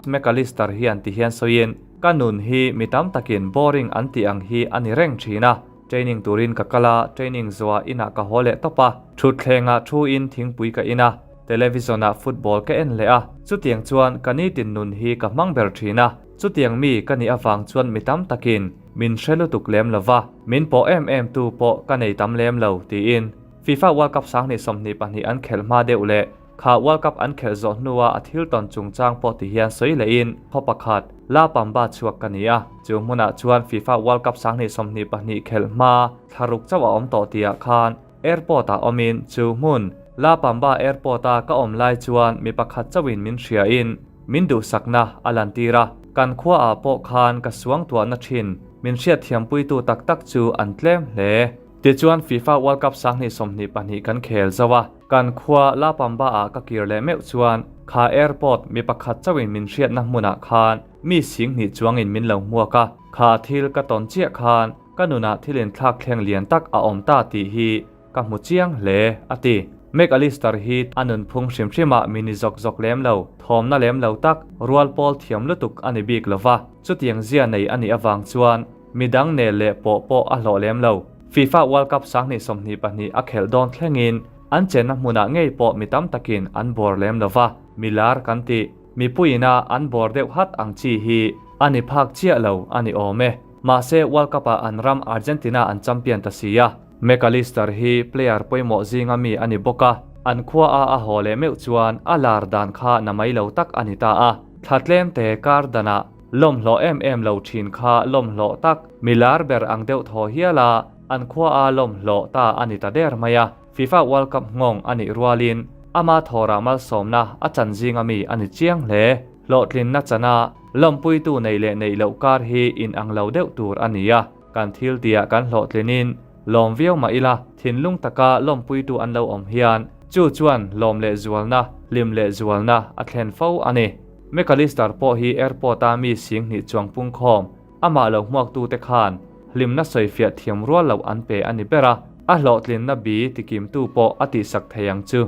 McAllister hian ti hian sawiin, Ka nun hi mi tam takin boring an tih ang hi a ni reng thin a, training turin ka kal a, training zuah inah ka haw leh tawp a, thutthlengah thuin thingpui ka in a, television ah football ka en leh a, chutiang chuan ka nitin nun hi ka hmang ber thin a, chutiang mi ka nih avang chuan mi tam takin min hre lutuk lem lo va, min pawh em em tu pawh ka nei tam lem lo, tiin FIFA World Cup 2022 an khelh hma deuh leh Kha World Cup an khelh zawh hnua a thil tawn chungchang pawh ti hian sawi lehin khaw pakhat, La Pamba chhuak ka ni a. Chu hmunah chuan FIFA World Cup 2022 khelh hma thlaruk chauh a awm tawh tihah khan airport ah awmin chu hmun, La Pamba airport a ka awm lai chuan mi pakhat chauhin min hriain min duhsakna a lantir a. Kan khuaah pawh khan ka suangtuahna thin min hriatthiampuitu tak tak chu an tlem hle. Tichuan FIFA World Cup 2022 kan khel zo a. Kan khua La Pamba ah ka kir leh meuh chuan kha airport mi pakhat chauhin min hriatna hmunah khan mi singhnih chuangin min lo hmuak a, kha thil ka tawn chiah khan ka nunah thil inthlak thleng lian tak a awm ta tih hi ka hmu chiang hle, a ti. McAllister hi a nunphung hrim hrimah mi ni zawk zawk lem lo, thawmna lem lo tak, rual pawl thiam lutuk a ni bik lova, chutiang zia nei a nih avang chuan midang nel leh pawh pawh a hlawh lem lo. FIFA World Cup 2022 a khelh dawn thlengin an chenna hmunah ngei pawh mi tam takin an bawr lem lo va, mi lar kan tih, mipuiina an bawr deuh hat ang chi hi a ni phak chiah lo a ni awm e. Mahse World Cup-ah an ram Argentina an champion ta si a, McAllister hi player pawimawh zinga mi a ni bawk a, an khua a a haw leh meuh chuan a lar dan kha na mai lo tak a ni ta a, thla tlem te kar danah Lawmhlawh em em lo thin kha lawmhlawh tak, mi lar ber ang deuh thaw hial a, an khua a lawmhlawh ta a ni ta der mai a. FIFA World Cup nghawng a nih rualin ama thawrah malsawmna a chan zinga mi a ni chiang hle. Hlawhtlinna chana lawmpuitu nei leh neih loh kar hi inang lo deuh tur a ni a, kan thil tihah kan hlawhtlinin lawm viau mah ila thinlung taka lawmpuitu an lo awm hian chu chuan lawm leh zualna, hlim leh zualna a thlen fo a ni. McAllister pawh hi airport a mi singhnih chuang pungkhawm, amah lo hmuaktute khan hlimna sawifiah thiam rual loh an pe a ni ber a, a hlawhtlinna bi tikimtu pawh a tihsak thei ang chu.